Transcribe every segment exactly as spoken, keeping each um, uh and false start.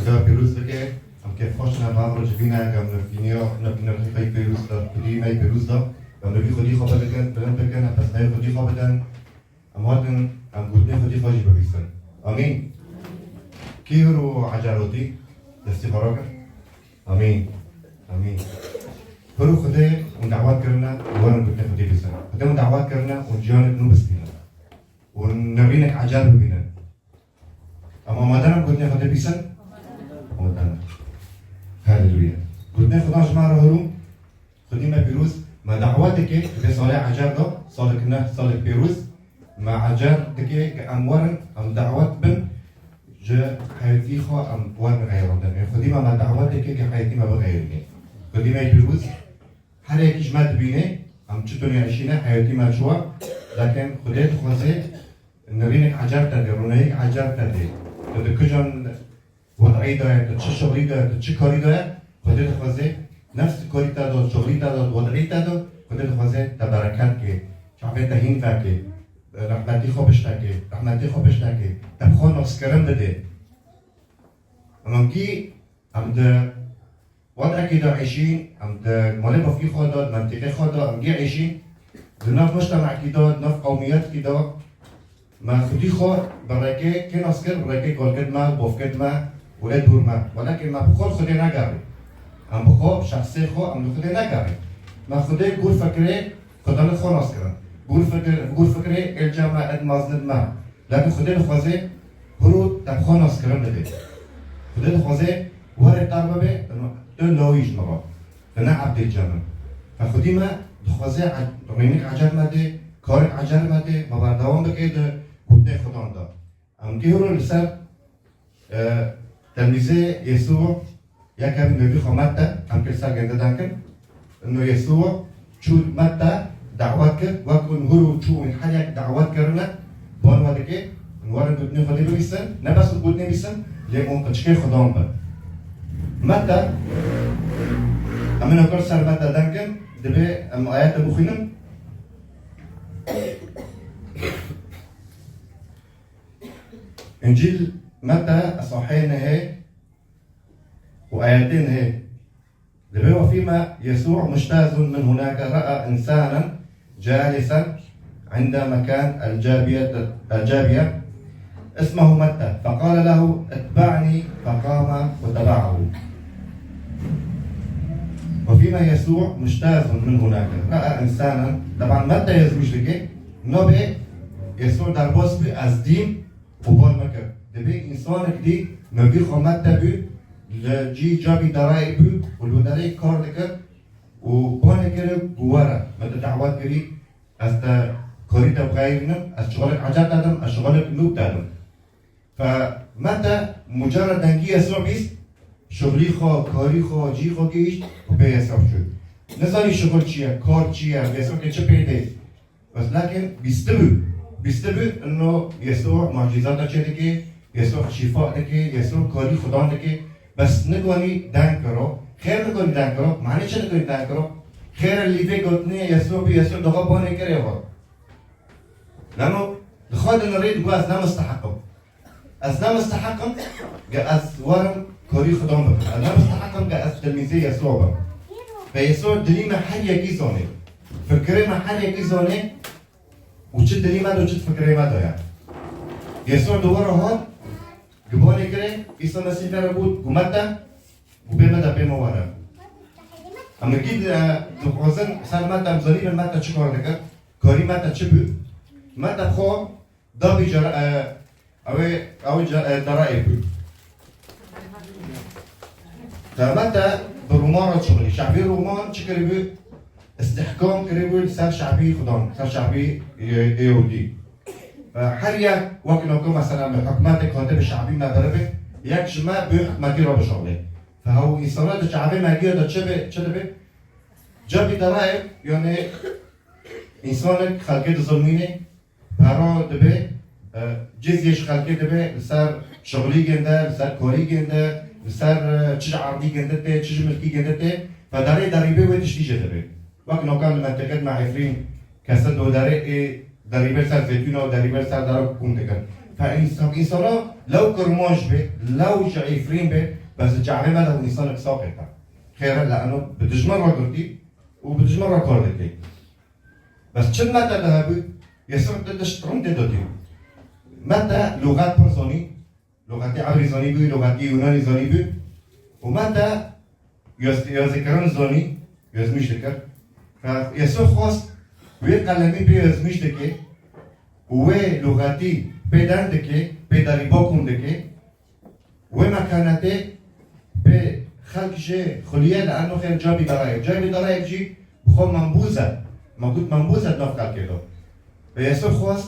Xweda pîroz bike, em kêfxweş ne, van roj bîne, gam nirxîniya, nirxî pey pêroz da, xwedî me pêroz da, gam nirxî xwedî xwe bikin, bilind bikin, em pesnayê xwedî xwe bidin. Em hatin, em gotinê xwedî xwe jî bibîsin. Amîn. Kî hiro ecarotî? Destî xwe rakin. Amîn. Amîn. Hiro Xwedê hûn dawet kirine, werin gotinê xwedî bîsin. Xwedê hûn dawet kirine, hûn ciyanek nû bistînin. Hûn nirînek ecar bibînin. Em amade ne gotinê Xwedê bîsin? Amade ne. Haleluya. Gotinê Xweda ji me re hûrû, Xwedî me pîroz, me dawet dike, vê salê ecar de, salek ne, salek pîroz, me ecar dike ke em werin, em dawet bin, ji heyetî xwe em werin xeyirandin. Ê Xwedî me, me dawet dike ke heyetî me bixeyirîne. Xwedî me pîroz, her yekî ji me dibîne, em çi dinya jî ne, heyetî me çûwa, lakin Xwedê dixwaze, Nirînek ecar te dê, ronahîk ecar te dê. Tu di kijan wed'î de ye, tu çi şixulî de ye, tu çi karî de ye, Xwedê dixwaze, nefs di karî te de, şixulî te de, wed'î te de, Xwedê dixwaze te bereket ke, çavê te hîn veke, rehmetî xwe bişteke, rehmetê xwe bişteke, te bi xwe naskirin bidê. Em kî, em di Wed'ekê de eşîn, em di malê bavkî xwe de, di mentîqê xwe de, em gê eşîn, di nav mujtemekî de, di nav qewmiyetkî de, me xwedî xwe bi rêkê kê nas kir, bi rêkê kalkêt me, bavkêt me û ê dûr me. Welekê me bi xwe li Xwedê negerî. Em bi xwe, bi şexsê xwe, em li Xwedê negerî. Me Xwedê gor fikirê Xudanê xwe nas kirin. Gor fikir, gor fikirê êlca me, êd mezinêt me. Lakin Xwedê dixwaze hûrû te bi xwe naskirin bidê. Xwedê dixwaze were te bibe, tu lawî ji min re. Tu ne ebdê cem in. Fe Xwedî me dixwaze e-, rênik ecer me dê, karek ecer me dê, me berdewam bike di gotinê Xudan de. Em kê hûrû li ser E, telmîzê Yesû, yek em nêvî xwe Metta, em pê ser gende dan kin. Ino Yesû çû Metta dawet kir, wek hûn hûr û çû hûn her yek dawet kirine, ban we dike, hûn werin gotinê Xwedê bibîsin, ne bes hûn gotinê bîsin, lê hûn qiçikê Xudan bin. Metta, em ino kir ser Metta dan kin, divê em ayete bixwînin. Încîl Meta, esahê nehê û ayetê nehê. Divê wefî me, يسوع مجتاز من هناك رأى إنسانا جالسا عند مكان الجابية، الجابية اسمه متى، فقال له: اتبعني، فقام وتبعه. وفيما يسوع مجتاز من هناك رأى إنسانا، طبعا متى يزوج لك، Nabê Yesû derbas bû, ez dîm û ban me kir. Divê însanek dî, navî xwe Mette bû, li cî cabî derayê bû û li derê kar dikir û banê kir ku were, me te dawet kirî, ez te karî te bixeyirînim, ez şixulek ecer te dim, ez şixulek nû te dim. Fe Mete mucerred dengî Yesû bîst, şixulî xwe, karî xwe, cî xwe gihîşt û pê Yesû çû. Nizanî şixul çi ye, kar çi ye, Yesû ke çi pê tê. Bes lakin bîstibû, bîstibû ino Yesû mucîzata çê dike, Yesû şîfa dike, Yesû karî Xudan dike. Bes nikanî deng kiro, xêr nikanî deng kiro, manê çi nikanî deng kiro? Xêr li vê gotinê Yesû bû, Yesû doxa banê kirê xwe. Lano li xwe dinirê digo ez ne misteheq im. Ez ne misteheq im ge ez werim korî Xudan bikim. Ez ne misteheq im ge ez tilmîzê Yesûa bim. Ve Yesû dilî me her yekî zanê. Fikirê me her yekî zanê û çi dilî me de û çi fikrê me de ye. Yesû di we re hat, gibanê kirê, Îsa Mesîh te re got, got Mete, û pê me de pê me were. Em wekî, e, dixwazin ser Mete em zanîbin Mete çi kar dikir, karî Mete çi bû. Mete xwe dabî cara, e, ew ê, ew ca-, e, derayê bû. Te Mete bi Roman re çixulî. Şehbê Roman çi kiribû? Îstihkam kiribû li ser şehbî Xudan, ser şehbî, e, Yehûdî. Her yek wek noko mesela bi hikûmetek hatibe şabî me biribe, yek ji me bi hikûmetî re bişuxulê. Fe ew însana di çavê me giya de çi be, çi dibe? Cebî de re, yanî însanek xelkê dizilmînê, pera dibe, e, cizyê ji xelkê dibe, li ser şixulî ginde, li ser korî ginde, li ser, e, çi ji erdî ginde tê, çi ji milkî ginde tê, fe derê derîbê wê tiştî jê dibe. Wek nokan li mentiqet me Efrîn, Kesed û derê ê derîber ser zeytûna û derîber ser dara kum dikin. Fe însan, însana lew kirmanc be, lew ji Efrîn be, bes li çavê me de hûn însanek saxî te. Xêr e, li eno bi dijmin re girtî û bi dijmin re kar dike. Bes çi me te de hebû, Yesû te de şitrin tê de dî. Me te lûxet pir zanî, lûxetî Ebrî zanî bû, lûxetî Yûnanî zanî bû. Û me te yaz-, yazîkirin zanî, yazmîş dikir. Fe Yesû xwest wê qelemî pê yazmîş dike û wê lûxetî pê deng dike, pê derîba kom dike. Wê mekanetê pê xelk jê xuliye li eno xêr cavî derayê. Cavî derayê jî bi xwe membûz e. Me got membûz e di nav xelkê de. Ve Yesû xwest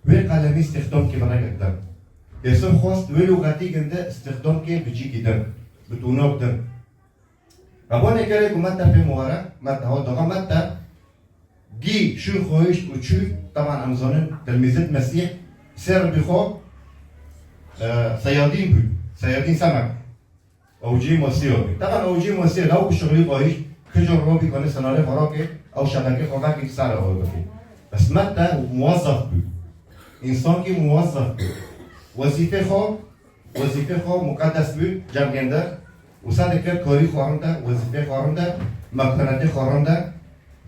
wê qelemî îstîxdam ke bi rengek din. Yesû xwest wê lûxetî ginde îstîxdam ke bi cîkî din, bi tonak din. Rabanê kerê ku Metta pê muwere, Metta ho daha Metta gî şû xwehişt û çû, teban em zanin, tilmîzit Mesîh, sê rebî xwe, e, seyadîn bû, seyadîn semek. Ewcî Mesîh bû. Teban ewcî Mesîh, law ku şixulî xwehişt, kijo robî kanê senarê xwe rake, ew şebekê xwe vekî ser ew bikî. Bes Metta muwezzef bû. Însankî muwezzef bû. Wezîfê xwe Wezîfê xwe muqedes bû cem gêndir û se dikir karî xwe rinde, wezîfê xwe rinde, mekanetê xwe rinde,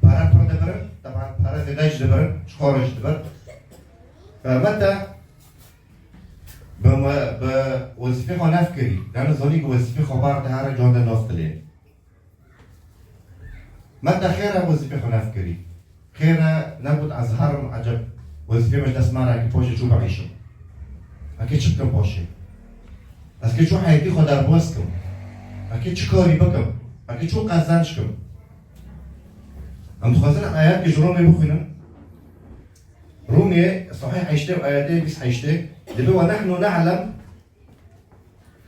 pere pir dibirin, teban pere zêde jî dibirin, ji xwe re jî dibir. Mete bi me-, bi wezîfê xwe nefikirî, yanî zanî ku wezîfê xwe bar dihere, can de nas dilê. Mete xêr e wezîfê xwe nefikirî. Xêr e negot ez herim eceb wezîfê me ji dest me re, eke paşê çû biîşim. Eke çi bikim paşê? Ez kê çû heyetî xwe derbas kim? Eke çi karî bikim? Eke çû qezenc kim? Em dixwazin em ayetê ji Romê bixwînin. Romê sahî heştê û ayetê bîst heştê dibe, "Ve nahnu na'lem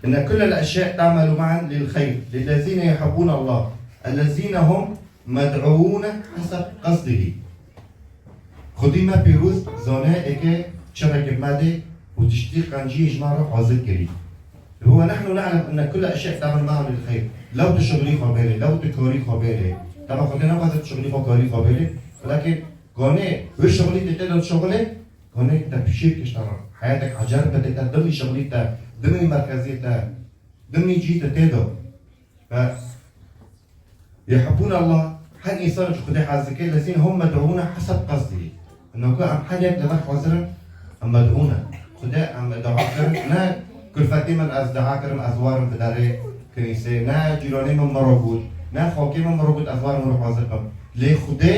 إن كل الأشياء تعمل معا للخير للذين يحبون الله الذين هم مدعوون حسب قصده." Xwedî me pîroz zane eke çi rengê me dê û tiştî qenciyê ji me re hazir kirî. "Ve nahnu na'lem inne kulle eşya ta'mel ma'hu lil xeyr." Lew tu şixulî xwe bêrê, lew tu karî xwe bêrê. Tema Xwedê naxwaze tu şixulî xwe, karî xwe bêrê. Welakin ganê wê şixulî tê tê de şixulê, ganê te pişîr kiştana. Heyetek ecer be tê te, dimî şixulî te, dimî merkezî te, dimî cî te tê de. Ve yehibûn Allah, her însan ji Xwedê hez dike, lezîn hum med'ûne heseb qesdî. Ino ku em her yek li vir hazir in, em med'û ne. Xwedê em dua kirin, ne kulfetê min ez dua kirim, ez warim bi derê kinîsê, ne cîranê min min re got, ne xakê min min re got, ez warim wir hazir bim. Lê Xwedê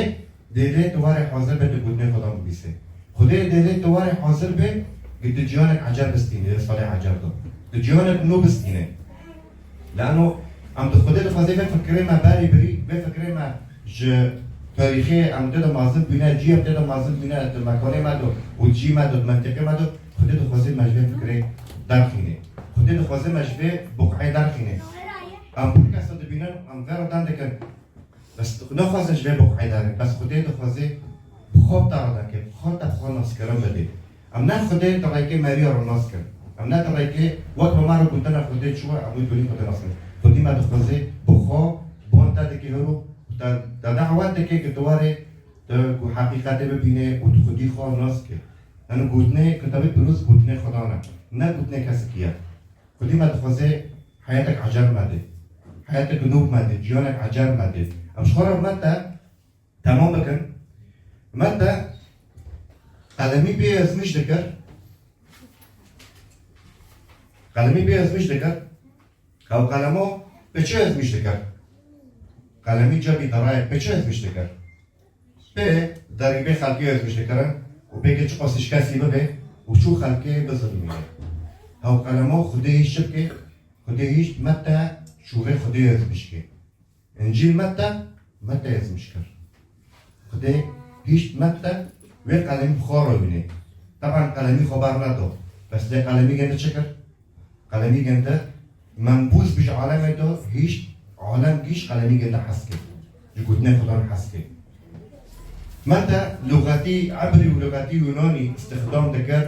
dêlê tu warê hazir be, tu gotinê Xwedan bibîsê. Xwedê dêlê tu warê hazir be, gi tu ciyanek ecer bistînê, di salê ecer de. Tu ciyanek nû bistînê. Lano em di Xwedê dixwazê vê fikirê me berê birî, vê fikirê me ji tarîxê em tê de mezin bûne, cî em tê de mezin bûne, di mekanê me de û cî me de, di mentiqê me de, Xwedê dixwazê me ji vê fikirê derxînê. Xwedê dixwazê me ji vê buqeyê derxînê. Em pir kesa dibînin, em vê re dan dikin. Bes naxwazin ji vê buqeyê derin. Bes Xwedê dixwazê bi xwe te re dake, bi xwe te bi xwe naskirin bidê. Em ne Xwedê di rêkê meriya re nas kin. Em ne di rêkê wek bi me re gotine Xwedê çi ye, em wê dûrî Xwedê nas kin. Xwedî me dixwazê bi xwe bon te dike hiro, te, te dawet dike ki tu warê tu ku heqîqetê bibînê û tu Xwedî xwe nas ke. Yanî gotinê Kitabê Pîroz gotinê Xweda ne. Ne gotinê kesekî ye. Xwedî me dixwaze heyetek ecer me dê. Heyetek nû me dê, ciyanek ecer me dê. Em ji xwe re me te temam bikin. Me te qelemî pê ezmîş dikir. Qelemî pê ezmîş dikir. Ew qelemo pê çi ezmîş dikir? Qelemî cevî derayê pê çi ezmîş dikir? Pê derîbê xelkê ezmîş dikirin û pê ke çiqas şikestî bibe û çû xelkê bizilmîne. Hew qelemo Xwedê hîşt çi bike? Xwedê hîşt me te şûrê Xwedê ezmîş ke. Încîl me te, me te ezmîş kir. Xwedê hîşt me te wê qelemî bi xwe re wîne. Teban qelemî xwe ber nedo. Bes lê qelemî gende çi kir? Qelemî gende membûz bi ji alemê de hîşt, alem gîş qelemî gende hez kir. Ji gotinê Xudan hez kir. Me te lûxetî ebrî û lûxetî yûnanî îstixdam dikir,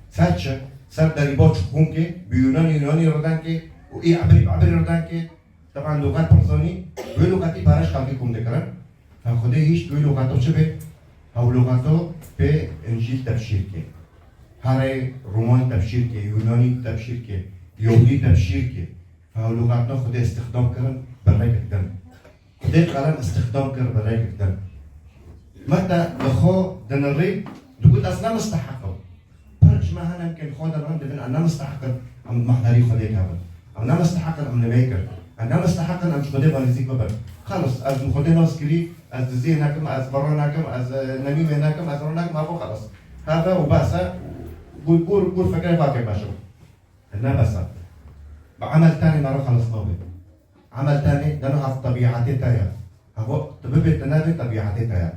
ser çi? Ser derîba çi xûn kê, bi yûnanî yûnanî ridan kê û î ebrî bi ebrî ridan kê. Teban lûxet pir zanî, wê lûxetî pere ji xelkê kom dikirin. Ev Xwedê hîşt wê lûxeto çi bê? Ew lûxeto pê Încîl tebşîr kê. Perê Romanî tebşîr ke, Yunanî tebşîr ke, Yahudî tebşîr ke. Ew lûxatna Xwedê îstixdam kirin bi rêkek din. Xwedê qelem îstixdam kir bi rêkek din. Meta li xwe dinirî, digot, ez ne misteheq im. Pir ji me hene, em kên xwe dirin, dibin, em ne misteheq in, em mehderî Xwedê kevin. Em ne misteheq in, em nimê kir. Em ne misteheq in, em ji Xwedê ve nêzîk bibin. Xelas, ez min Xwedê nas kirî, ez diziyê nekim, ez vira nekim, ez, e, nemîmê nekim, ez vira nekim, havo xelas. Heve û bes e, gur, gur, gur fikirê xwe kê meşim. Ne bes e. Bi emel tenê me re xelas nabe. Emel tenê, deno hev tebîetê te ye. Havo, tu bibê, tu nebê, tebîetê te ye.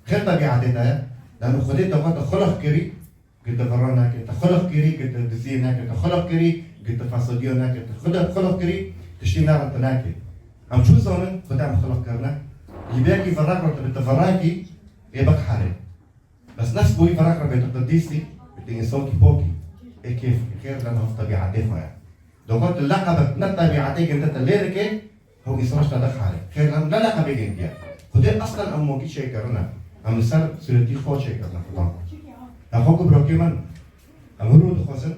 Xêr tebîetê te ye. Deno Xwedê te xwe te xulq kirî, Gi tu vira neke, tu xulq kirî, gi tu diziyê neke, tu xulq kirî, gi tu fesadiya neke, tu xulq, xulq kirî, tiştî nerin tu neke. Em çû zanin, Xwedê em xulq kirine. Ji ber kî viraq re tu bi tu virakî, ê biqherê. Bes nefs bo wî viraq re bê tu qidîsî, bê tu însankî pokî. Ê kêf, xêr lem hev tebîetê xwe ye. Doxwe tu leqebek ne tebîetê ginde tu lê dike, Ew însan ji te dixare. Xêr, em ne leqebê gindî ye. Xwedê eslen em wekî çêkirine. Em li ser sûretî xwe çêkirine Xudan. Ev xwe ku birokê min, em hûn dixwazin,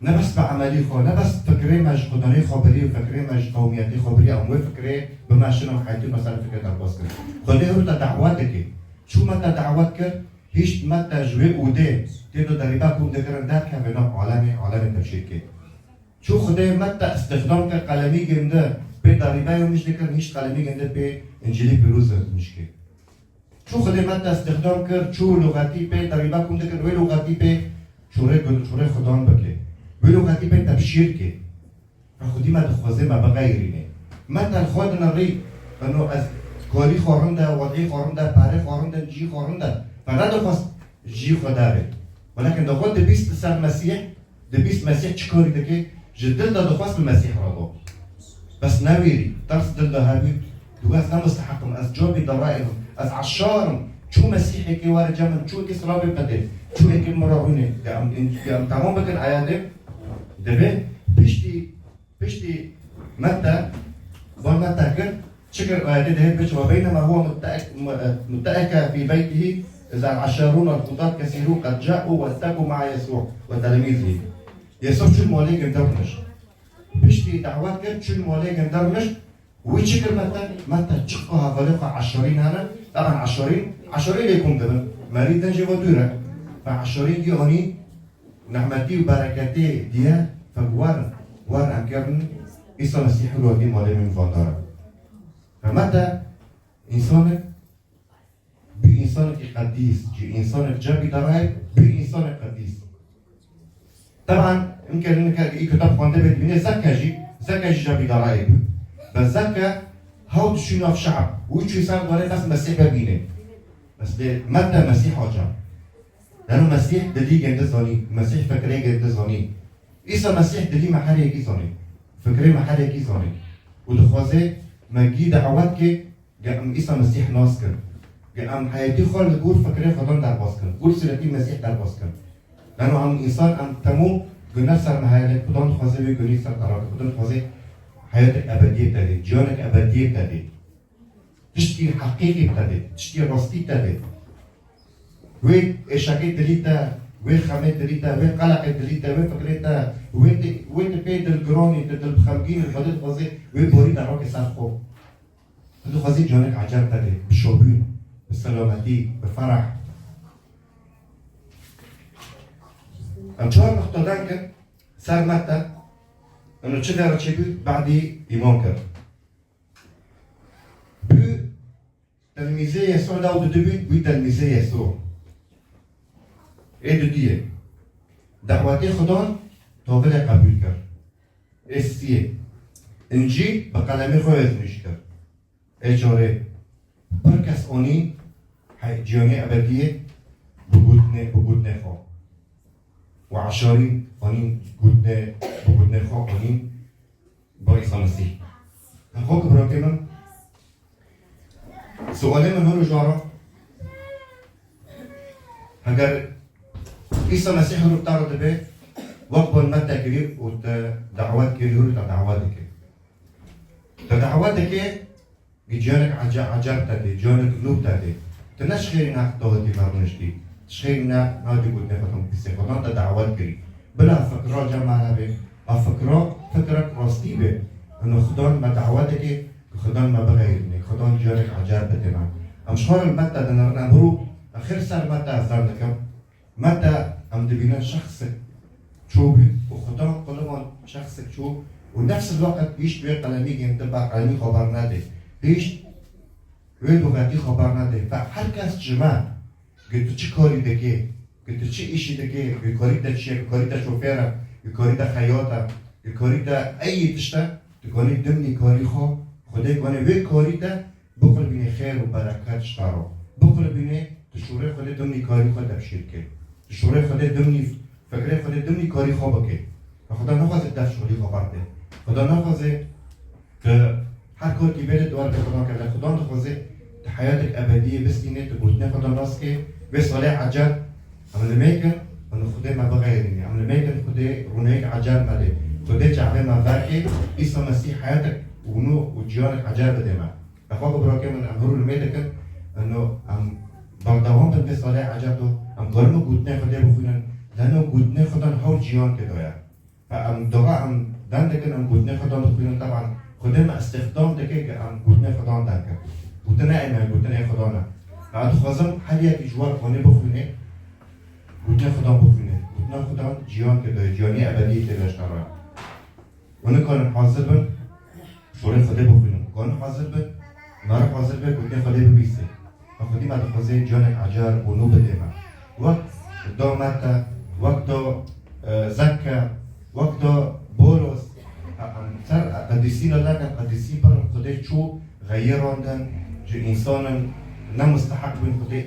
ne bes bi emelî xwe, ne bes fikrê me ji Xudanê xwe birî û fikrê me ji qewmiyetê xwe birî, em wê fikrê bimeşin û heyatî xwe ser fikrê derbas kirin. Xwedê hûn te dawet dike. Çû me te dawet kir, hişt me te ji wê ûdê tê do derîba ku em dikirin derkeve nav alemê, alemê tevşîr kê. Çû Xwedê me te îstixdam kir, qelemî gindi pê derîbeya min ji dikirin, hişt qelemî gindi pê Încîlê Pîroz min ji kê. Çû Xwedê me te îstixdam kir, çû lûxetî pê derîbe kum dikirin, wê lûxetî pê çûrê gun-, çûrê Xudan bike. Wê lûxetî pê tebşîr ke. Ew Xwedî me dixwaze me bixeyrîne. Me te li xwe dinirî, eno ez karî xwe rind e, wedî xwe rind e, perê xwe rind e, cî xwe rind e. Me nedixwest jî xwe derê. Welakin de xwe dibîst li ser Mesîh, dibîst Mesîh çi karî dike, ji dil de dixwest bi Mesîh re bo. Bes newêrî, ters dil de hebî, dû ez ne misteheq im, ez cavê derayê im, ez eşar im, çû Mesîhekê were cem min, çû êkê silavê bide, çû êkê min re rûnê, de em, de em temam bikin eyadê, divê piştî Piştî me te, van me te kir, çi kir ayetê de hêt biçe, "Ve beynema huve mutte'ek-, mu-, mutte'eke fî beytihî, izâ eşşerûn el-qudât kesîrûn qed câ'û ve iltekû ma'a Yesû ve telemîzihî." Yesû çû malê gindir nişt. Piştî dawet kir, çû malê gindir nişt, wî çi kir me te? Me te çiqa hevalê xwe eşşerîn hene, teban eşşerîn, eşşerîn lê kom dibin, merî din jê ve dûr e. Ve eşşerîn dî anî, Nehmetî û bereketê diye fek wer, wer em kirin, Îsa Mesîh rû dî malê min vandara. Hemete însanek, bî însanekî qedîs, ji însanek cebî derayê, bî însanek qedîs. Teban, imkeninek î kitab xwende bê dibîne Zekke jî, Zekke jî cebî derayê bû. Be Zekke hew dişû nav şe'b, wî çû ser dwarê bes Mesîh bebîne. Bes lê me te Mesîh aca. Lano Mesîh dilî gende zanî, Mesîh fikrê gende zanî. Îsa Mesîh dilî me her yekî zanî. Fikrê me her yekî zanî. Û dixwaze me gî dawet ke, ge em Îsa Mesîh nas kin. Ge em heyetî xwe li gor fikrê Xudan derbas kin. Gor sûretî Mesîh derbas kin. Lano em însan em temû gune ser me heye, lê Xudan dixwaze wê gunî ser te rake. Xudan dixwaze heyetek ebediyê te dê, ciyanek ebediyê te dê. Tiştî heqîqî te dê, tiştî rastî te dê. Wê êşekê dilî te, wê xemê dilî te, wê qeleqê dilî te, wê fikrê te, wê te, wê te pê dilgiranî, te dil bi xemgînî, Xwedê dixwazê wê borî derake ser xwe. Tu dixwazî canek eceb te dê, bi şobîn, bi selametî, bi fereh. Em çar nuqtadan kin, ser me te, eno çi dera çêbû, badî îman kir. Bû telmîzê Yesû, da û didibû, bû telmîzê Yesû. Ê didiyê. Dawetê Xudan, tovilê qebûl kir. Ê siyê. Încîl bi qelemê xwe yazmîş kir. Ê çarê. Pir kes anî hey, ciyanê ebediyê bi gotinê, bi gotinê xwe. Û eşarî anî gotinê, bi gotinê xwe anî. Bo Îsa Mesîh. Xwe ku birakê min, sualê min hûn ji wan re, heger Îsa Mesîh hûn te re dibe, wek bon me te kirî û te dawet kirî, hûn te dawet dike. Te dawet dike, gi ciyanek ece-, eceb te dê, ciyanek nû te dê. Tu ne ji xêrî neqt dawetî verniştî. Ji xêr ne, nadî gotinê Xudan pîsê. Xudan te dawet kirî. Bila fikra cema hebe. A fikra, fikrek rastî be. Eno Xudan me dawet dike, ku Xudan me bixeyrîne. Xudan carek ecel bide me. Em ji xwe re me te dinirine, em hûr û xêr ser me te ez dan dikim. Me te em dibînin şexsek çû bî û Xudan qiliban şexsek çû û nefs el-weqt hîç wê qelemî gêndin ba qelemî xeber nede. Hîç wê lûxetî xeber nede. Fe her kes ji me, gi tu çi karî dike, gi tu çi îşî dike, gi karî te çi ye, gi karî te şofêr e, gi karî te xeyat e, gi karî te eyî tişt e, tu kanî dimnî karî xwe, Xwedê kanê wê karî te biqulbînê xêr û bereket ji te re. Biqulbînê tu şûrê Xwedê dimnî karî xwe tebşîr ke. Tu şûrê Xwedê dimnî, fikrê Xwedê dimnî karî xwe bike. Fe Xuda naxwaze def şixulî xwe berde. Xuda naxwaze tu her karkî bêrê dewar ke Xudan kerde. Xudan dixwaze tu heyatek ebediyê bistînê, tu gotinê Xudan rast ke. Vê salê ecel em li mêkin, em li Xwedê me bixeyrînê. Em li mêkin Xwedê rûneyek ecel me dê. Xwedê çavê me veke, Îsa Mesîh heyatek û nû û ciyanek ecel bidê me. Xwe ku birakê min, em hûr û limê dikin, eno em berdewam bin vê salê ecel do, em karin gotinê Xwedê bixwînin, leno gotinê Xudan hew ciyan tê de ye. Fe em dua em dan dikin, em gotinê Xudan dixwînin, teban Xwedê me îstixdam dike ke em gotinê Xudan dan kin. Gotinê ê me, gotinê Xudan e. Fe ez dixwazim her yekî ji we kanê bixwîne, gotinê Xudan bixwîne. Gotinê Xudan ciyan tê de ye, ciyanê ebedî tê de ji te re. Hûn nikarin hazir bin, şûrê Xwedê bixwînin. Hûn hazir bin, meriv hazir be, gotinê Xwedê bibîse. Fe Xwedî me dixwaze ciyanek ecel û nû bidê me. Wek do Mete, wek do, e, Zekke, wek do Bolos. Em ser qedîsî re nekin, qedîsî bir Xwedê çû xeyirandin, ji însanin ne musteheq bûn Xwedê,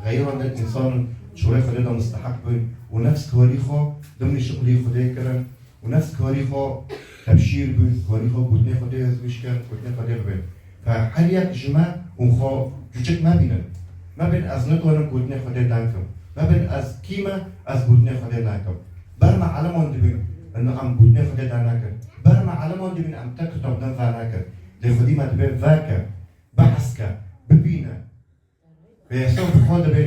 xeyirandin însanin şûrê Xwedê de musteheq bûn û nefs karî xwe dimnî şixulî Xwedê kirin. Û nefs karî xwe tebşîr bûn, karî xwe gotinê Xwedê ez wî şikin, gotinê Xwedê bibin. Fe her yek ji me û xwe cuçik mebînin. Mebin ez nitwanim gotinê Xwedê dan kim. Mebin ez kî me, ez gotinê Xwedê dan kim. Ber me eleman dibin, eno em gotinê Xwedê dan nekin. Ber me eleman dibin, em te kitab dan ve nekin. Lê Xwedî me dibe veke, behs ke, bibîne. Ve Yesû bi xwe dibê,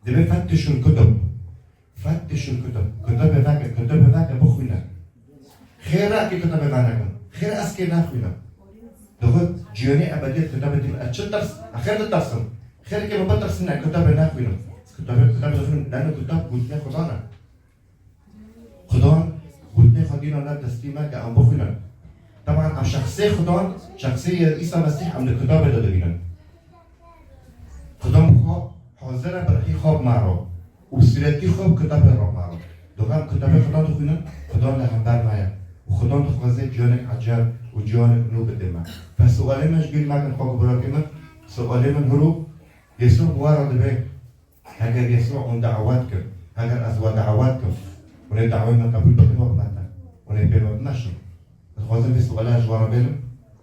dibê fettişul kutub. Fettişul kutub. Kitabê veke, kitabê veke bixwîne. Xêr e kê kitabê venekin. Xêr ez kê nexwînim. Dixwe ciyonê ebediyet kitabê dî ez çi tirs, ez xêr ditirsim. Xêr kê min bitirsin, ez kitabê nexwînim. Kitabê, kitabê dixwînim, leno kitab gotinê Xudan e. Xudan gotinê xwe dîna ne destî me ke em bixwînin. Teban em şexsê Xudan, şexsê Îsa Mesîh em di kitabê de dibînin. Xudan bi xwe hazir e bi rihî xwe bi me re û bi sûretî xwe bi kitabê re bi me re. Dixwe em kitabê Xudan dixwînin, Xudan li hember me ye. Û Xudan dixwaze ciyanek ecel û ciyanek nû bide me. Pes sualê min ji bîr nekin, xwe ku birakê min, sualê min hûr û Yesû bi we re dibe. Heger Yesû hûn dawet kir, heger ez we dawet kim, hûn ê dawê min qebûl bikin wek me te, hûn ê pê me bimeşin. Ez dixwazim vê suala ji we re bêrim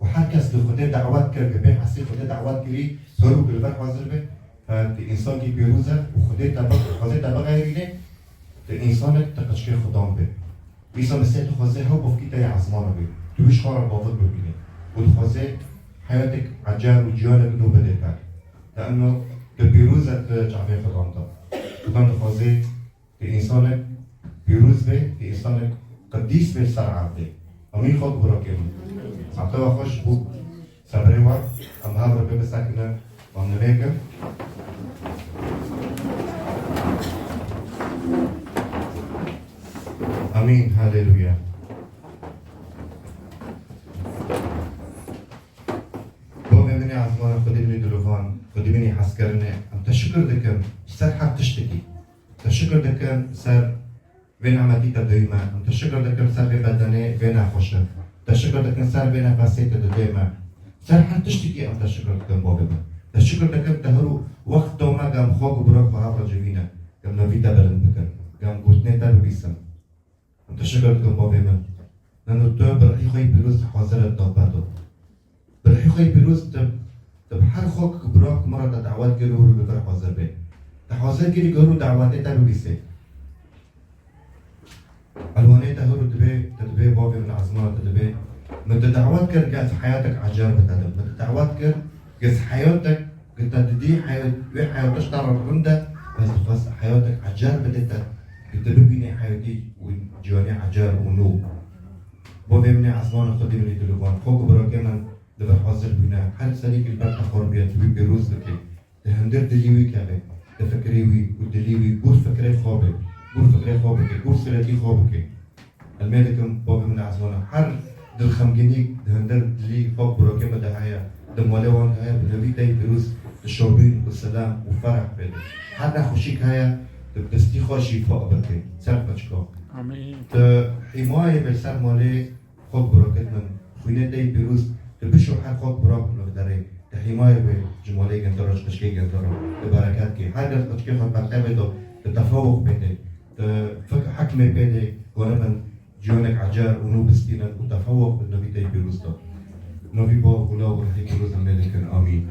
û her kes ku Xwedê dawet kir, ku bê hesî Xwedê dawet kirî, ser û ku li vir hazir be, fe tu însankî pîroz e û Xwedê te bi, Xwedê te bixeyrîne, tu însanek, tu qiçkê Xudan be. Îsa Mesîh dixwaze hew bavkî te ya ezmana be. Tu wî ji xwe re bavik bibîne. Û dixwaze heyatek ecel û ciyanek nû bide te. Leno tu pîroz e, tu çavê Xudan de. Xudan dixwaze tu însanek pîroz be, tu însanek qedîs be ser erdê. Amîn, xwe birakê min. Saete we xweş bû. Sebrê we, em hev re pê bisekinin, em nimêkin. Amîn, haleluya. Bavê min ê ezmana, Xwedê min ê dilovan, Xwedê min ê hezkirinê, em te şikir dikin ser her tiştekî. Te şikir dikin ser vê nemetî te dayî me. Em te şikir dikin ser vê bedenê vê nexweşe. Te şikir dikin ser vê nefesê te didê me. Ser her tiştekî em te şikir dikin, bavê me. Te şikir dikin te hir û wext da me, em xwe ku birok bi hev re civîne. Em nevî te bilind bikin. Em gotinê te bibîsin. Em te şikir dikin, bavê min. Nano tu bi rihî xwe yî pîroz hazir e di navbet de. Bi rihî xwe yî pîroz tu, tu bi her xwe ku birok ku min re te dawet kir û li vir hazir be. Te hazir kirî ku hûr û dawetê te bibîsê. Elwanê te hûr û dibê, te dibê, bavê min ezmana te dibê. Min te dawet kir ke ez heyatek ecel bi te dim. Min te dawet kir ke ez heyatek ke te didî, heyat, wê heyata ji te re rind e, Ez dixwest heyatek ecer bide te, ku tu bibînî heyatî û ciwanî ecer û nû. Bavê min ê ezmana, Xwedê min ê dilûvan, xak û birakê min li vir hazir bûne. Her serî ku li ber te xar bûye, tu wî pîroz bike. Tu hundir dilî wî keve, tu fikrê wî û dilî wî, gor fikrê xwe be, gor fikrê xwe bike, gor suretî xwe bike. Em ê dikim, bavê min ê ezmana, her dilxemgînî di hundir dilî xak û birakê min de heye, di malê wan de heye, bi navî te yê pîroz, tu şabîn û selam û fereh bide. Her nexweşîk heye, tu bi destî xwe şîfa bike ser qeçka. Amîn. Tu hîmayê be ser malê xak û birakê min, xwînê te yê pîroz, tu bişo her xak û birak li derê, tu hîmayê be ji malê gundira, ji qeçkê gundira, tu bereket kê. Her kes qeçkê xwe bertevê de, tu tefawiq pê de, tu fik-, hikmê pê de, gare min ciwanek ecer û nû bistînin û tefawiq bi navî te yê pîroz de. Navî Bav û Law û Ruhê Pîroz em ê dikin. Amîn.